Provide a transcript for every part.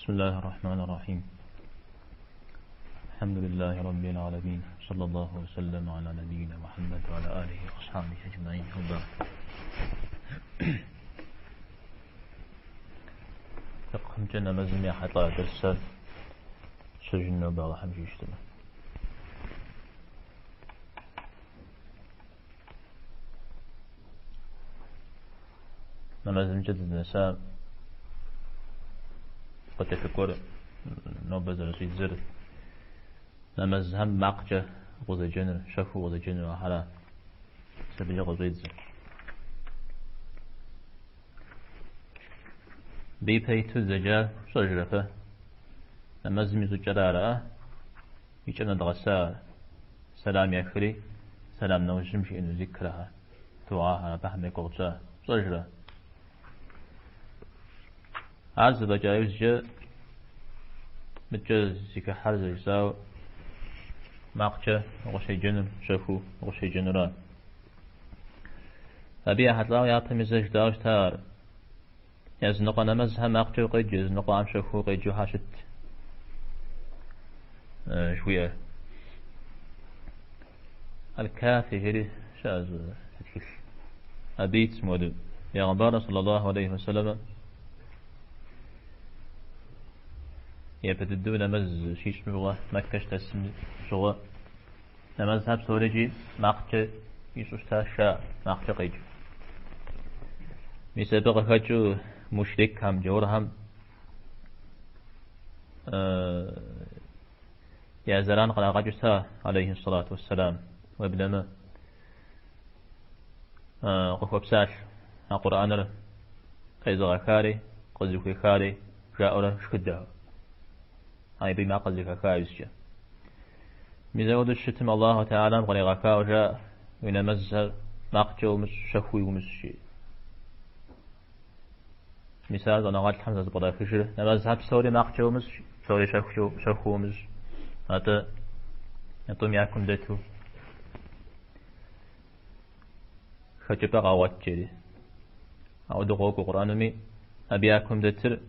بسم الله الرحمن الرحيم. الحمد لله رب العالمين، صلى الله وسلم على نبينا محمد وعلى آله وأصحابه أجمعين. وبعد. Фикъхымкӏэ нэмэзым ехьэлӏа дерсыр щыжын нобэ Алыхьым жиӏэщтымэ. Нэмэзымкӏэ дызнэса къыкӏэлъыкӏуэр нобэ зэрыщӏидзэр нэмэзхэм макъкӏэ укъызэджэныр, щэхуу укъызэджэныр ахьэра абыкӏэ къыщӏедзэ. Абы ипэ иту дызэджар фщӏэжрэ фэ? Нэмэзым и щӏыкӏэр ара? Икӏэм нэдгъэса сэлам ехри, сэлам нэужьым жиӏэну зикрхэр, дугьахэр абыхэм я гугъу тщӏа. Фщӏэжрэ? Ар зэфӏэкӏа иужькӏэ мыдкӏэ зыхыхьэр зэрыжысӏауэ макъкӏэ укъыщеджэнур, щэхуу укъыщеджэнура. Абы ехьэлӏауэ япэми зэ жытӏауэ щыта ар. Языныкъуэ нэмэзхэм макъкӏэ укъеджэ, языныкъуэхэм щэхуу укъеджэу хьэ щыт жыхуиӏэр. Аль-Кафи жери щыӏэ зы тхылъ. Абы итщ мыуэду. Пегъымбар саллаллаху алейхи вассалам япэ дыдэу нэмэз щищӏым щыгъуэ, Мэккэ щыдэсым щыгъуэ, нэмэзхэр псорикӏи макъкӏэ ищӏу щытащ, жаӏэ, макъкӏэ къеджэу. Мис абы къыхэкӏыу мушрикхэм, джаурхэм я зэран кърагъэкӏыу щыта, алейхи сэлату уэсселам, уеблэмэ къыхуэпсалъ а Къурӏэныр къезыгъэхари, къызыхуехари жаӏэурэ шхыдэхэу. Абы и макъыр зэхаха иужькӏэ. Мис апхуэдэу щытым Аллаху Теалэм къригъэхауэ жаӏэ, уи нэмэзхэр макъкӏэ умыщӏ, щэхууи умыщӏ, жи. Мис ар щӏэныгъэлӏхэм зэзэпкърахыжыр, нэмэзхэр псори макъкӏэ умыщӏ, псори щэхуу умыщӏ, атӏэ тӏум я кум дэту хэкӏыпӏэ къагъуэт, жери. Ауэдэу къокӏуэ Къурӏэнми, абы я кум дэтыр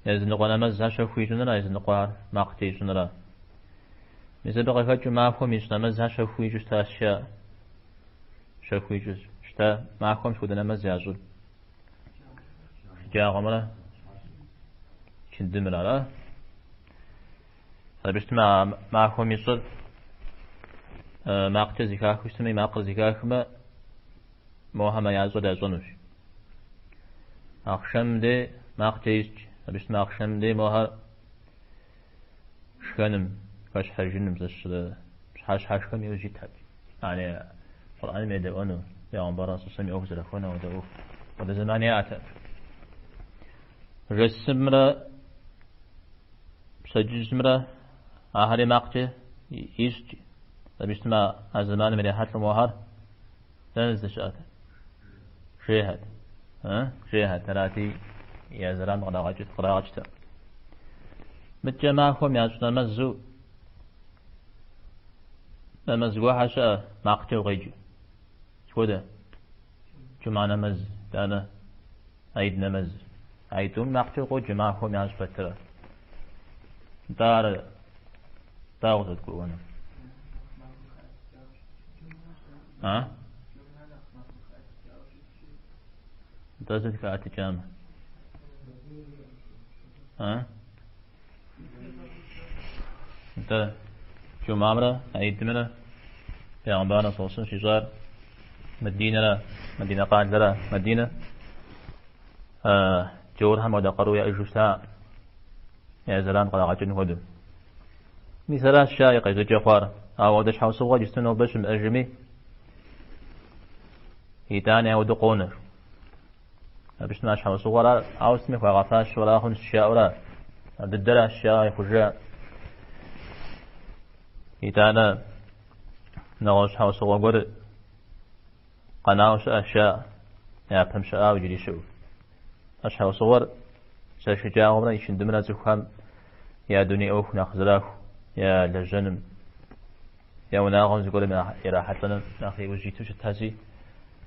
языныкъуэ нэмэзхэр щэху ищӏыныра, языныкъуэхэр макъкӏэ ищӏыныра. Мис абы къыхэкӏыу махуэм ищӏ нэмэзхэр щэхуу ищӏу щытащ, жаӏэ. Щэхуу ищӏу щыта махуэм сыт хуэдэ нэмэз ящӏыр? Шэджагъуэмрэ икындымрэ, ара? Абы щытмэ, а махуэм ищӏыр макъкӏэ зэхахыу щытмэ, и макъыр зэхахмэ, мохэмэ ящӏэр ящӏэнущ. Ахъшэм дей макъкӏэ ищӏ, абы щытмэ ахъшэм дей мохэр шхэным, хэщхьэжыным, зэщрэ пщыхьэщхьэшхэм иужь итхэт. Яни Къурӏэным едэӏуэну, Пегъымбар алейхьи сэлам и ӏуэху зэрахуэну ауэдэ ӏуэху, ауэдэ зэман яӏэтэкъым. Жэщымрэ пщэдджыжьымрэ ахэри макъкӏэ ищӏкӏ, абы щытмэ а зэманым ирихьэлӏэу мохэр дэнэ здэщыӏэт? Жейхэт. Жейхэт, арати, я зэран кърагъэкӏтэкъым. Мыдкӏэ махуэм ящӏ нэмэзу нэмэз гуэрхэр щыӏэ макъкӏэ укъеджэу. Сыт хуэдэ? Джумэ нэмэз, итӏанэ Аид нэмэз. Аитӏум макъкӏэ укъоджэ махуэм ящӏ пэтрэ. Нтӏэ ар дауэ къызэдгурыӏуэну? А? Нтӏэ сыт хэӏэтыкӏамэ? А? Нтӏэ джумамрэ аидымрэ Пегъымбарым саллаллаху щищӏар Мадинэрэ, Мадинэ къалэрэ, Мадинэ джаурхэм хуэдэ къару яӏэжу щыта, я зэран кърагъэкӏын хуэдэу. Мис аращ жаӏэ и къежьэкӏэ хъуар. Ауэдэ щхьэусыгъуэ иджыпсту нобэ щымыӏэжми, итӏани ауэдэу къонэр. Абы щытмэ а щхьэусыгъуэр ар ауэ сытми хуагъэфащэу ара хъунщ жаӏэурэ, ар дыдэращ жаӏэ хъужа. Итӏанэ нэгъуэщӏ щхьэусыгъуэ гуэр къэнауэ щыӏэщ жаӏэ, япэм щыӏауэ иджыри щыӏэу. А щхьэусыгъуэр сэ шэджагъуэмрэ ичындымрэ цӏыхухэм я дуней ӏуэху нэхъ зэраху, я лэжьэным, я унагъуэм зыгуэрым ирахьэлӏэным нэхъ иужь иту щытаси,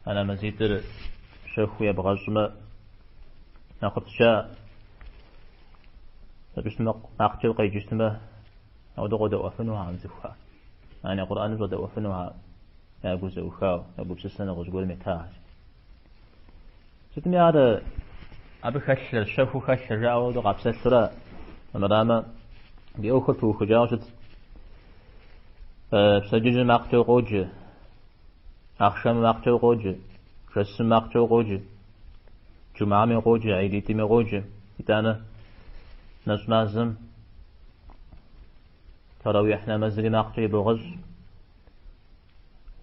а нэмэзитӏыр щэхуу ебгъэщӏмэ, нэхъыфӏщ жаӏэ. Абы щытмэ, макъкӏэ укъеджэу щытмэ, ауэдэу къодэӏуэфынухэкъым цӏыхухэр. Яни Къурӏэным щӏэдэӏуэфынухэкъым, я гур зэӏухауэ, я гупсысэ нэгъуэщӏ гуэрым етахэщ. Сытми ар абы хэлъыр, щэхуу хэлъыр жаӏэу ауэдэу къапсэлъурэ, армырамэ, ди ӏуэхур пыухыкӏауэ щыт. Пщэдджыжьым макъкӏэ укъоджэ, ахъшэмым макъкӏэ укъоджэ, жэщым макъкӏэ укъоджэ, джумами укъоджэ, гьидитӏми укъоджэ. Итӏанэ нэщӏ мазэм тарауихь нэмэзри макъкӏэ ибогъэщӏ.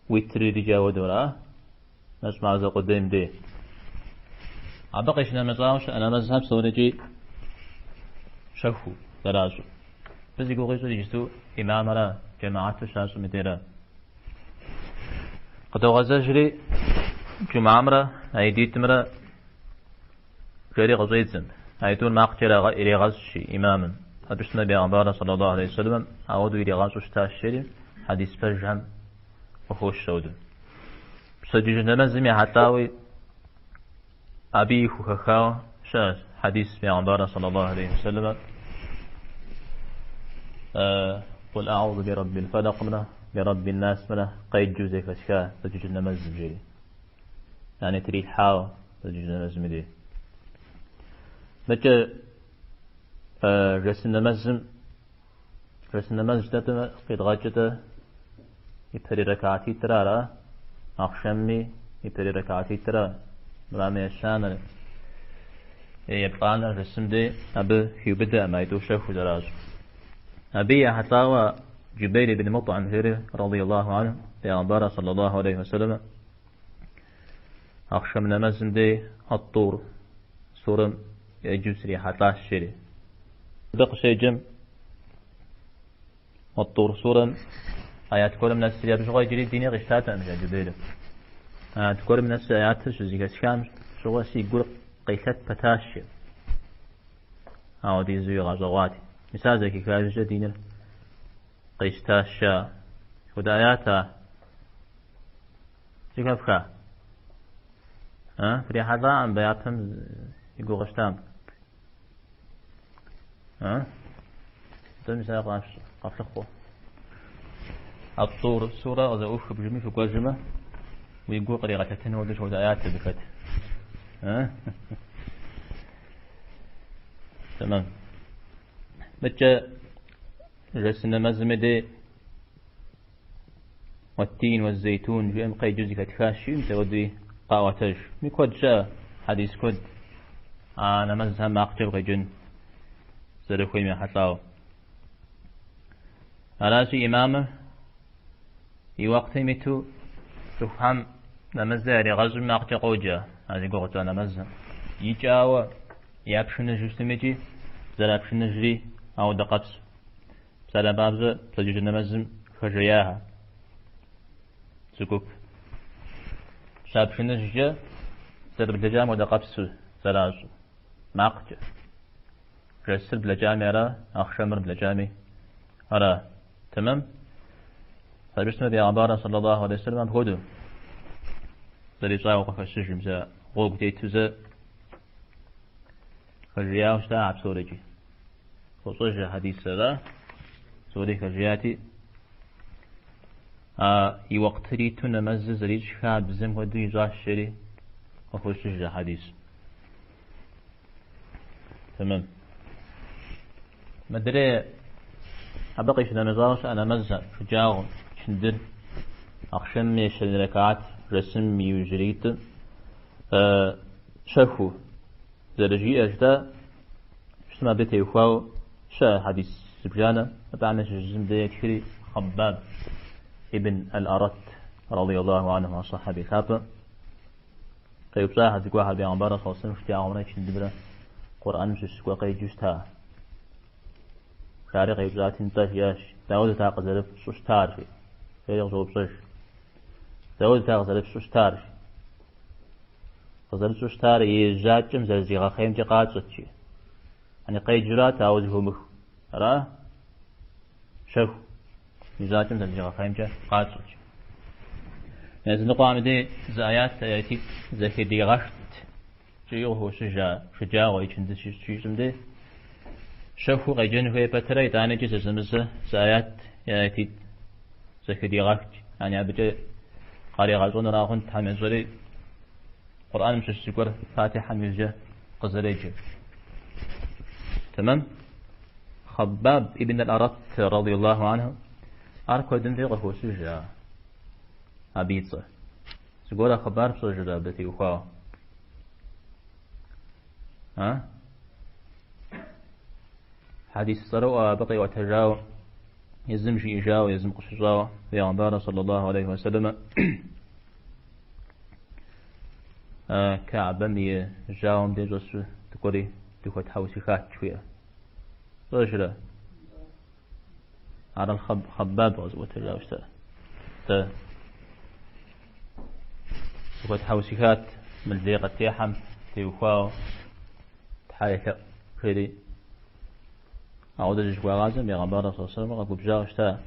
Уитрри иджы ауэдэу, нэщӏ мазэ къудейм дей. Абы къищынэмыщӏауэ щыӏэ нэмэзхэр псорикӏи щэхуу зэращӏыр. Абы зи гугъу ищӏыр иджысту имамрэ джэмаату щащӏым и дейрэ. Къыдогъэзэжри джумамрэ гьидитӏымрэ жери къыщӏедзэм. Аитӏур макъкӏэ ирегъэщӏ имамым. Абы щытмэ бегъымбарыр саллаллаху алейхи вассалам ауэдэу иригъэщӏу щытащ жери хьэдис пэжхэм къыхощ ауэдэу. Пщэдджыжь нэмэзым ехьэлӏауи абыи хухэхауэ щыӏэщ хьэдис бегъымбарыр саллаллаху алейхи вассалам Къул аӏузу би раббил фэлэкъымрэ би раббин насымрэ къеджэу зэхэсха пщэдджыжь нэмэзым жери. Яни трилъхьауэ пщэдджыжь нэмэзым и дей. Мыкӏэ жэсын нэмэзым жэсын нэмэз жытӏэтӏэ къидгъэкӏытӏэ ипэрей рэкаатитӏыр ара, ахъшэмми ипэрей рэкаатитӏыр армырамэ ещанэр, е еплӏанэр жэсым дей абы хиубыдэкъым аитӏу щэхуу зэращӏ. Абы ехьэлӏауэ Джубейр ибн Мутӏым жери, радиаллаху анху, бегъымбарыр саллаллаху алейхи вассалам ахъшэм нэмэзым дей Ат-Тур сурэм еджэу срихьэлӏащ, жери. Абы къыщеджэм Ат-Тур сурэм аят гуэрым нэсри, абы щыгъуэ иджыри дини къищтатэкъым, жи Джубейрым. Аят гуэрым нэсри аятыр щызэхэсхам щыгъуэ си гур къелъэт пэтащ, жи. Ауэдизу игъэщӏэгъуати. Мис ар зэхиха иужькӏэ диныр къищтащ, жаӏэ. Хуэдэ аят а? Зэхэфха? А? Фрихьэлӏакъым абы япэм и гугъу къыщытам. А? Атӏэ мис ар къэфлъыхъуэ. Ат-Тур сурэ къызэӏуфх бжыми фыкӏуэжмэ, уи гур къригъэлъэтын хуэдэу сыт хуэдэ аят абы хэт. А? Тэмэм. Мыткӏэ жэсын нэмэзым и дей Уэттин уэззейтун жиӏэм къеджэу зэхэтхащ, жиӏэу мис ауэдэуи къаӏуэтэж. Ми куэд щыӏэ, хьэдис куэд а нэмэзхэм макъкӏэ укъеджэн зэрыхуейм ехьэлӏауэ. Аращи, имамыр и уэкътым иту цӏыхухэм нэмэзыр яригъэщӏым макъкӏэ къоджэ а зи гугъу тщӏа нэмэзым. Икӏауэ япшыныжу щытым икӏи зэрапшыныжри ауэдэ къэпсу. Псалъэм папщӏэ, пщэдджыжь нэмэзым хэжеяхэ зы гуп. Щапшыныжкӏэ зэрыблэкӏам хуэдэ къэпсу зэращӏыр, макъкӏэ. Жэсыр блэкӏами ара, ахъшэмыр блэкӏами ара. Тэмэм? Абы щытмэ, бегъымбарыр саллаллаху алейхи вассалам апхуэдэу зэрищӏауэ къыхэщыжым, зэ гъуэгу тету зэ хэжеяуэ щыта а псорикӏи. Фощӏэж а хьэдисыр, ара? Псори хэжеяти, а и уэкътыр иту нэмэзыр зэрищӏ хабзэм хуэдэу ищӏащ, жери къыхощыж а хьэдис. Тэмэм. Мыдрей абы къищынэмыщӏауэ щыӏэ нэмэзхэр, шэджагъуэм, ичындыр, ахъшэмым ещанэ рэкаат, жэсым и иужьреитӏыр щэхуу зэрыжиӏэр жытӏа, щытым абы теухуауэ щыӏэ хьэдис зыбжанэ, абыхэм ящыщ зым дэ етхри Хъэббаб ибн аль-Арат, радиаллаху анху, а сахьаби лъапӏэ къеупщӏахэр зыгуэрхэр бегъымбарыр саллаллаху алейхи вассалам шэджагъуэмрэ ичындымрэ Къурӏэным щыщ зыгуэр къеджэу щыта. Жари къеупщӏати, нтӏэ, жиӏащ, дауэдэт ар къызэрыфщӏу щытар, жи. Жери къыщӏоупщӏэж. Дауэдэт ар къызэрыфщӏу щытар, жи. Къызэрытщӏу щытар и жьакӏэм зэрызигъэхъеймкӏэ къатщӏэт, жи. Яни къеджурат, ауэ зэхомых. Ара? Щэху. И жьакӏэм зэрызигъэхъеймкӏэ къатщӏэт, жи. Языныкъуэхэм дей зы аят, аятитӏ зэхедигъэхт, жиӏэу къыхощыж а шэджагъуэ ичынды щищӏым дей. Щэхуу къеджэн хуей пэтрэ итӏанэкӏи зэзэмызэ зы аят е аятитӏ зэхыдигъэхт. Яни абыкӏэ къаригъэщӏэнура хъунт Тхьэм ещӏэри, Къурӏэным щыщ зыгуэр Фатихьэм иужькӏэ къызэреджэр. Тэмэм? Хъэббаб ибн аль-Арат радиаллаху анху ар куэдым дей къыхощыж абы и цӏэр. Зыгуэрэ хъыбар пщӏэжрэ абы теухуауэ? А? Хьэдис цӏэрыӏуэ абы къиӏуэтэжауэ, езым жиӏэжауэ, езым къыщыщӏауэ, Пейгъэмбарыр саллаллаху алейхи уэсэлэмэ Каабэм и жьауэм дей щӏэсу дыкӏуэри дыхуэтхьэусыхат жыхуиӏэ. Пщӏэжрэ? Ар Хъэббаб къэзыӏуэтэжауэ щыта. Дэ дыхуэтхьэусыхат мы лей къыттехьэм теухуауэ Тхьэ елъэӏу жери. Ауэдэ зыщыхуагъазэм Пейгъэмбарыр саллаллаху алейхи уэсэлэм къэгубжьауэ щыта.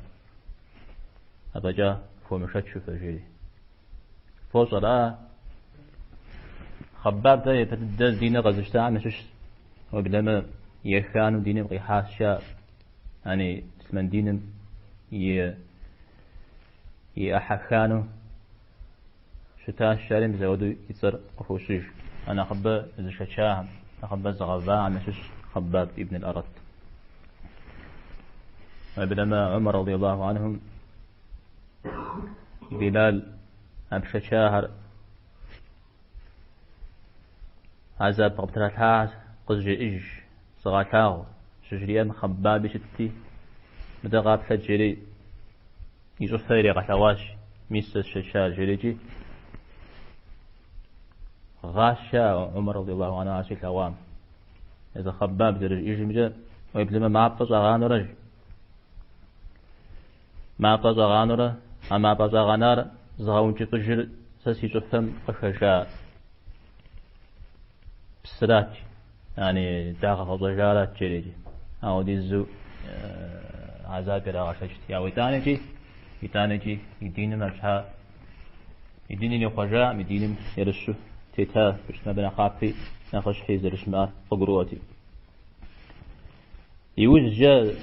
Афӏэкӏа фхуэмышэчу фэ жери. Фощӏэр, а? Хъэббаб дэ япэ дыдэ диныр къэзыщтахэм ящыщщ. Уеблэмэ еханэу диным къихьащ жаӏэ. Яни муслъымэн диным и и ӏыхьэ ханэу щытащ жари мис ауэдэу и цӏэр къыхощыж. А нэхъыбэ зышэчахэм, нэхъыбэ зыгъэвахэм ящыщщ Хъэббаб ибн аль-Арат. Уеблэмэ Умар радиаллаху анхум Билал а пшэчахэр Гӏэзаб къыптралъхьахэр къызжеӏыж, сыгъэлъагъу, щыжриӏэм Хъэббаби щытти, мыдэ къаплъэт жери и щӏыфэ иригъэлъэгъуащ, мис сэ сшэчар жерикӏи гъащ Умар радиаллаху анху ар щилъэгъуам. Езы Хъэббаб зэрыжиӏэжымкӏэ, уеблэмэ мафӏэ щӏагъанэурэ, мафӏэ щӏагъанэурэ, а мафӏэ щӏагъэнар зыгъэункӏыфӏыжыр сэ си щӏыфэм къыхэжа псырат, яни дагъэ къыщӏэжарат жерикӏи. Ауэдизу гӏэзаб ирагъэшэчт. Ауэ итӏанэкӏи, итӏанэкӏи и диным абы щхьа, и диныр ихъуэжакъым, и диным ерыщу тета, щытмэ абы нэхъапи нэхъыщхьи зэрыщымыӏэр къыгурыӏуэти. Иужькӏэ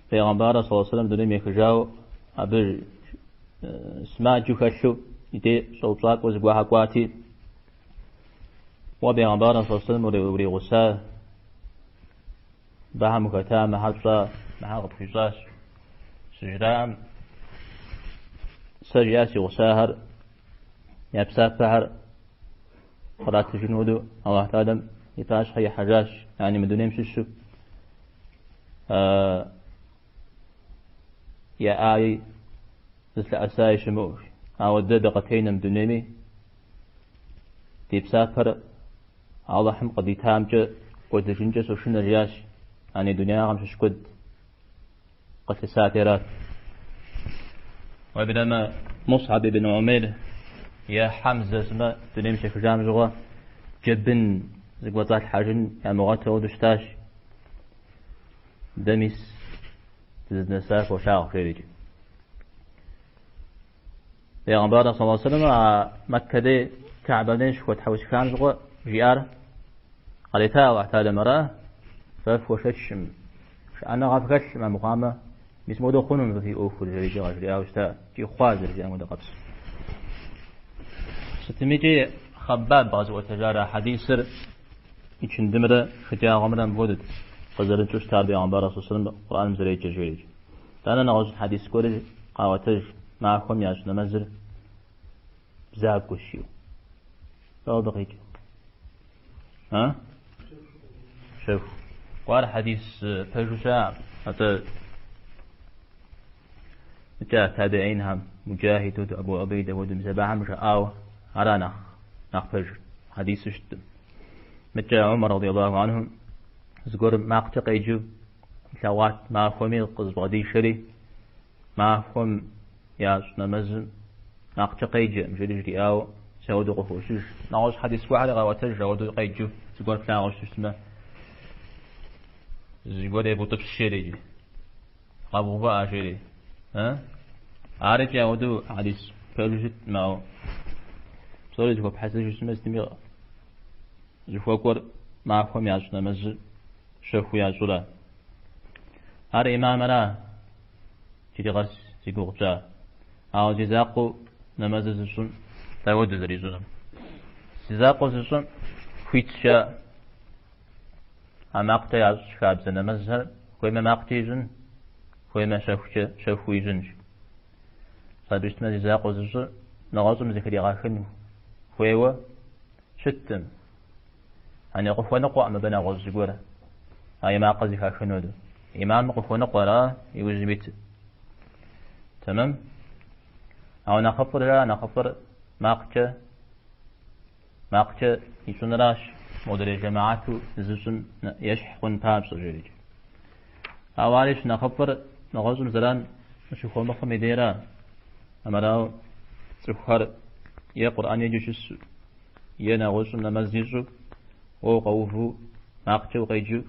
Пейгъэмбарыр саллаллаху алейхи уэсэлэм дунейм ехыжауэ абы сымаджэу хэлъу и дей щӏэупщӏакӏуэ зыгуэрхэр кӏуати, уэ Пейгъэмбарыр саллаллаху алейхи уэсэлэм уригъуса, абыхэм ухэта, мыхьэр пщӏа, мыхьэр къыпхуищӏащ. Щыжраӏэм, сэ жиӏа си гъусахэр, я псапэхэр къратыжын хуэдэу Аллахь Тэхьэлам и пащхьэ ихьэжащ, яни мы дунейм щыщу яӏаи зылъэӏэсаи щымыӏэу. Ауэ дэ дыкъытенэм дунейми ди псапэр Аллахьым къыдитамкӏэ кӏуэдыжынкӏэ сошынэ жиӏащ, яни дунеягъэм щыщ куэд къылъысати арат. Уеблэмэ Мусхьэб ибн Умейр е Хьэмзэ сымэ дунейм щехыжам щыгъуэ джэбын зыкӏуэцӏалъхьэжын ямыгъуэту ауэдэу щытащ. Дэ мис дызыднэсар фолъагъу жерикӏи. Пейгъэмбарыр саллаллаху алейхи уэсэлэм а Мэккэ дей Каабэм дей щыхуэтхьэусыхам щыгъуэ жиӏар кърита Аллахь Тэхьэлам ара, фэ фхуэшэчым, шыӏэныгъэ фхэлъым амыхъуамэ, мис мыуэдэу хъунум фэ фи ӏуэхур жерикӏи къажриӏауэ щыта, икӏи хъуа зэрыжиӏам хуэдэ къабзэу. Сытымикӏи Хъэббаб къэзыӏуэтэжар а хьэдисыр ичындымрэ шэджагъуэмрэ мыпхуэдэт къызэрыкӏыу щытар Пейгъэмбарыр саллаллаху алейхи уэсэлэм Къурӏэным зэреджэр жерикӏи. Итӏанэ нэгъуэщӏ хьэдис гуэри къаӏуэтэж, махуэм ящӏ нэмэзыр бзагуэщ жиӏэу. Дауэ абы къикӏ? А? Щэху. Кӏуар хьэдис пэжу щыӏэкъым. Атӏэ мыкӏэ табиинхэм, Муджахид хуэдэу, Абу Убейдэ хуэдэу, мис абыхэм жаӏауэ ара нэхъ, нэхъ пэжыр. Хьэдису щыткъым. Мыкӏэ Умар радиаллаху анху зыгуэр макъкӏэ къеджэу Илъэгъуат махуэми къызыбгъэдишэри, махуэм ящӏ нэмэзым макъкӏэ къеджэкъым, жери жриӏауэ мис ауэдэу къыхощыж. Нэгъуэщӏ хьэдис гуэрхэри къаӏуэтэж, ауэдэу къеджэу зыгуэр плъагъуу щытмэ, зыгуэр ебутӏыпщ жери иджы, къэвгъувыӏэ жери. Арикӏи ауэдэу хьэдис пэжу щыткъым, ауэ псори зыхуэпхьэсыжу щытмэ, сытми зыхуэкӏуэр. махуэм ящӏ нэмэзыр щэхуу ящӏурэ. Ар имамыра иджыри къэс зи гугъу тщӏа. Ауэ зи закъуэу нэмэзыр зыщӏым дауэдэу зэрищӏынур? Зи закъуэу зыщӏым хуитщ жаӏэ. А макъкӏэ ящӏ хабзэ нэмэзхэр хуеймэ макъкӏэ ищӏын, хуеймэ щэхукӏэ щэхуу ищӏынщ. Абы щытмэ зи закъуэу зыщӏыр нэгъуэщӏым зыхригъэхын хуейуэ щыткъым. Ани къыхуэныкъуэкъым абы нэгъуэщӏ зыгуэр, а и макъыр зыхахын хуэдэу. Имамыр къыхуэныкъуэ ара иужьым итыр. Тэмэм? Ауэ нэхъыфӏыр жаӏэ, нэхъыфӏыр макъкӏэ макъкӏэ ищӏыныращ, модрей жэмаату зыщӏым ещхь хъун папщӏэ, жерикӏ. Ауэ ари щынэхъыфӏыр нэгъуэщӏым зэран щыхуэмыхъум и дейра. Армырауэ цӏыхухэр е Къурӏэн еджэу щысу, е нэгъуэщӏым нэмэз ищӏу, уэ укъэуву, макъкӏэ укъеджэу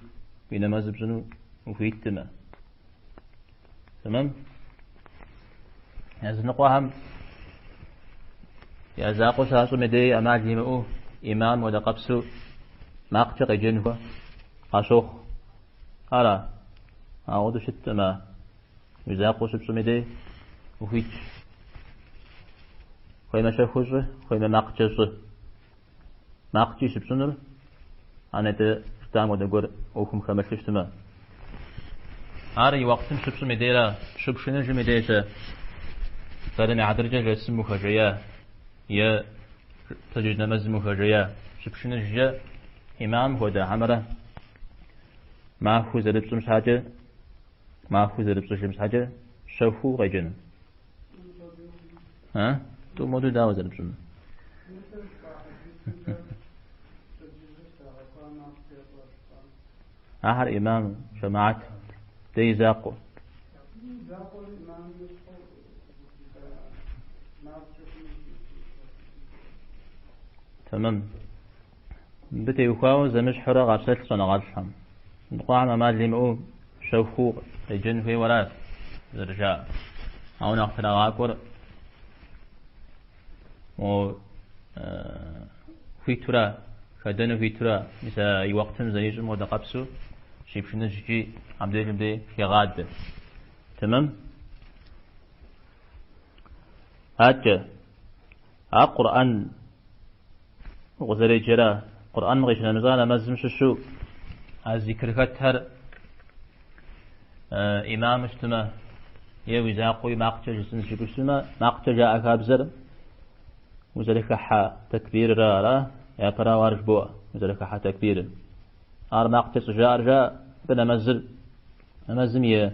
уи нэмэзыр пщӏыну ухуиттымэ. Тэмэм? Языныкъуэхэм я закъуэу щащӏым и дей ӏэмал имыӏэу имам хуэдэ къабзэу макъкӏэ къеджэн хуейуэ къащохъу. Ара? Ауэдэу щыткъым ар. Уи закъуэу щыпщӏым и дей ухуитщ. Хуеймэ щэхуу щӏы, хуеймэ макъкӏэ щӏы. Макъкӏи щыпщӏынур а нетӏэ жытӏам хуэдэ гуэр ӏуэхум хэмылъу щытмэ. Ар и уэкътым щыпщӏым и дейра, щыпшыныжым и дей-щэ? Псалъэм и хьэтыркӏэ жэщым ухэжея е пщэдджыжь нэмэзым ухэжея, щыпшыныжкӏэ имам хуэдэ хьэмэрэ махуэу зэрыпщӏым щхьэкӏэ, махуэу зэрыпщӏыжым щхьэкӏэ щэхуу укъеджэну. А? Тӏум хуэдэу дауэ зэрыпщӏынур? Ахэр имам, жэмаат, дэ и закъуэ. Тэмэм. Мыбы теухуауэ зэмыщхьурэ къапсэлъ щӏэныгъэлӏхэм. Ныкъуэхэм ӏэмал имыӏэу щэхуу къеджэн хуейуэ аращ зэрыжаӏэр. Ауэ нэхъ трагъакӏуэр мо хуитура, хэдэну хуитура, мис а и уэкътым зэрищӏым хуэдэ къабзэу щипшыныжкӏи абдежым дей хегъадэ. Тэмэм? Адэкӏэ, ар Къурӏэн укъызэреджэра, Къурӏэным къищынэмыщӏа нэмэзым щыщу а зикрхэтхэр имаму щытмэ, е уи закъуэуи макъкӏэ жысӏэнщ жыпӏэу щытмэ, макъкӏэ жаӏэ хабзэр узэрыхыхьэ тэкбирра ара, япэрауэ ар жыбоӏэ, узэрыхыхьэ тэкбирыр. Ар макъкӏэ щӏыжаӏэр жаӏэ, абы нэмэзыр, нэмэзым и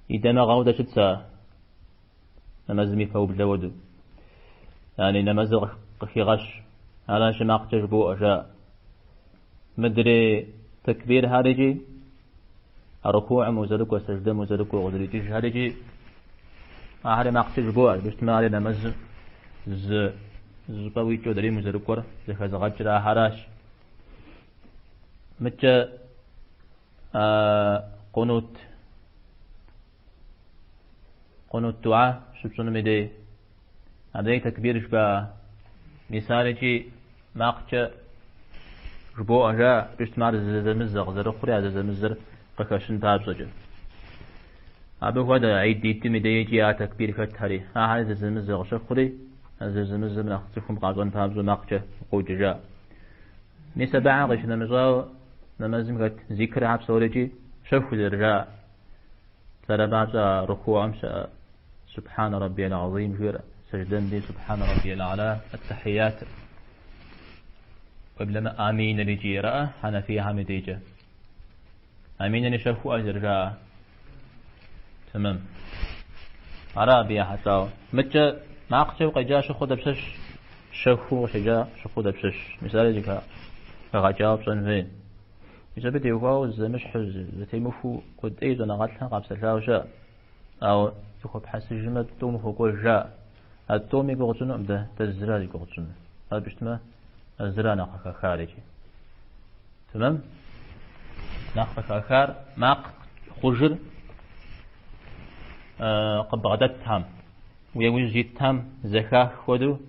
и дамыгъэ хуэдэ щытщ ар. Нэмэзым и пэублэ хуэдэу. Яни нэмэзыр къыхигъэщ. Аращи макъкӏэ жыбоӏэ, жаӏэ. Мыдрей тэкбирхэр икӏи, а рукуӏым узэрыкӏуэ, сэждэм узэрыкӏуэ, укъызэрикӏыжхэр икӏи, ахэри макъкӏэ жыбоӏэ. Жыпӏэу щытмэ, ари нэмэзым зы щӏыпӏэ уикӏыу адрейм узэрыкӏуэр зэхэзыгъэкӏыр ахэращ. Мыдкӏэ къунут. Къунут дуа щыпщӏынум и дей. Абдей тэкбир жыпӏа. Мис ар икӏи макъкӏэ жыбоӏэ жаӏэ, жыпӏэу щытмэ ар зэзэмызэ къызэрыхъури а зэзэмызэр къыхэщын папщӏэкӏэ. Абы хуэдэ гьид итым и дей икӏи а тэкбир хэтхэри, ахэри зэзэмызэ къыщыхъури, а зэзэмызэм нэхъ цӏыхум къащӏэн папщӏэ макъкӏэ укъоджэ жаӏэ. Мис абыхэм къищынэмыщӏауэ нэмэзым хэт зикрхэр псори икӏи щэху зэрыжаӏэ. Псалъэм папщӏэ рукуӏым щыӏэ Субхьанэ Раббиял Азим жиӏэр, сэждэм дей Субхьанэ Раббиял А'ла, аттахьиятыр. Уеблэмэ аминыр икӏи араӏэ хьэнэфийхэм и дейкӏэ. Аминри щэхуӏэ зэрыжаӏэ. Тэмэм. Ара абы ехьэлӏауэ. Мыдкӏэ макъкӏэ укъеджа щыхъур дапщэщ, щэхуу укъыщеджа щыхъур дапщэщ. Мис ари зэхэгъэкӏауэ пщӏэн хуей. Мис абы теухуауэ зэмыщхьу, зэтемыхуэу куэд ӏей щӏэныгъэлӏхэм къапсэлъауэ щыӏэ. Ауэ зэхуэпхьэсыжмэ, тӏум хуокӏуэж жаӏэ. А тӏум и гугъу тщӏынукъым дэ, дэ зыра зи гугъу тщӏынур. Абы щытмэ, зыра нэхъ къыхахар икӏи. Тэмэм? Нэхъ къыхахар макъ хъужыр къыббгъэдэтхэм, уи ужь итхэм зэхах хуэдэу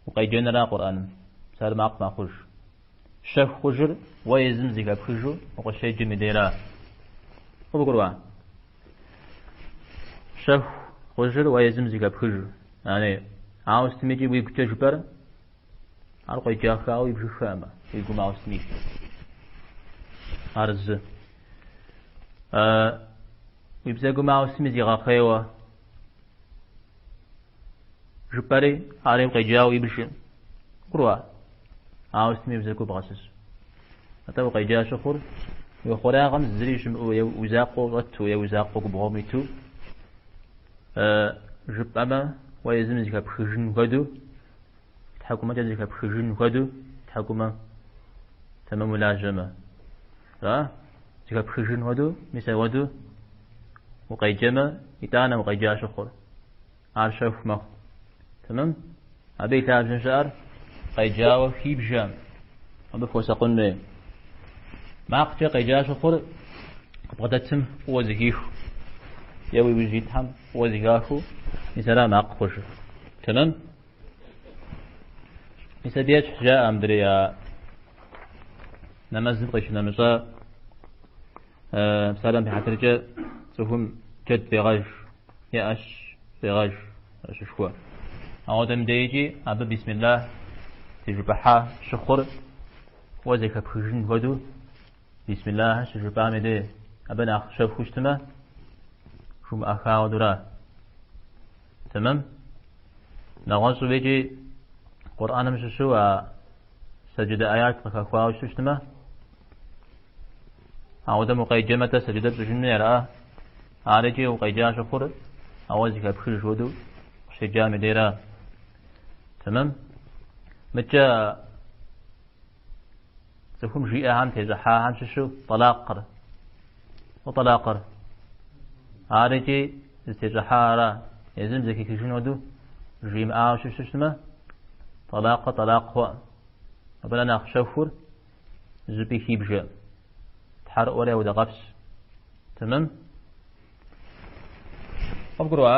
укъеджэныра Къурӏэным. Мис ар макъ мэхъуж. Щэху хъужыр уэ езым зэхэпхыжу укъыщеджэм и дейра. Къыбгурыӏуа? Щэху хъужыр уэ езым зэхэпхыжу. Яни, ауэ сытми икӏи уигукӏэ жыпӏэр ар къеджахауэ ибжыххэмэ, уи гум ауэ сытми илъ. Ар зы. Уи бзэгум ауэ сытми зигъэхъейуэ жыпӏэри, ари укъеджауэ ибжым. Къыбгурыӏуа? Ауэ сытми уи бзэгур бгъэсысу. Атӏэ укъеджа щыхъур уи хъуреягъым зыри щымыӏэу е уи закъуэу щӏэту е уи закъуэу губгъуэм иту жыпӏэмэ, уэ езым зэхэпхыжын хуэдэу, тхьэкӏумэкӏэ зэхэпхыжын хуэдэу, тхьэкӏумэ тэмэму лажьэмэ. Ара? Зэхэпхыжын хуэдэу, мис апхуэдэу укъеджэмэ, итӏанэ укъеджа щыхъур. Ар щэху мэхъу. Тэмэм? Абы и лъабжьэм щыӏэр къеджауэ хибжэм. Абы хуэсакъын хуей. Макъкӏэ къеджа щыхъур къыбгъэдэтым фӏыуэ зэхиху. Е уи ужь итхэм фӏыуэ зэхахыу, мис ара макъ хъужыр. Тэмэм? Мис абы ещхь жаӏэ мыдрей а нэмэзым къищынэмыщӏа псалъэм и хьэтыркӏэ цӏыхум джэд фӏегъэж е ӏэщ фӏегъэж, ӏэщышхуэ. Ауэдэм дейкӏи абы бисмиллах тежыпӏыхьа щыхъур уэ зэхэпхыжын хуэдэу бисмиллахыр щыжыпӏам и дей абы нэхъ щэхуу щытмэ, жумыӏэхха хуэдэура. Тэмэм? Нэгъуэщӏу икӏи Къурӏэным щыщу а сэджыдэ аят къыхэхуауэ щыту щытмэ, ауэдэм укъеджэмэ-тӏэ сэджыдэ пщӏыжын хуей ара? Ар икӏи укъеджа щыхъур ауэ зэхэпхыж хуэдэу къыщеджам и дейра. Тэмэм? Мыдкӏэ цӏыхум жиӏэхэм тещӏыхьахэм щыщу тӏалакъыр. О тӏалакъыр. Ар икӏи зытещӏыхьа ара? Езым зэхихыжын хуэдэу жимыӏауэ щыщу щытмэ, тӏалакъыр тӏалакъ хъуӏым. Абы нэхъ щэхур зыщӏыпӏи хибжэ. Тхьэрыӏуэри ауэдэ къабзэщ. Тэмэм? Къыбгурыӏуа?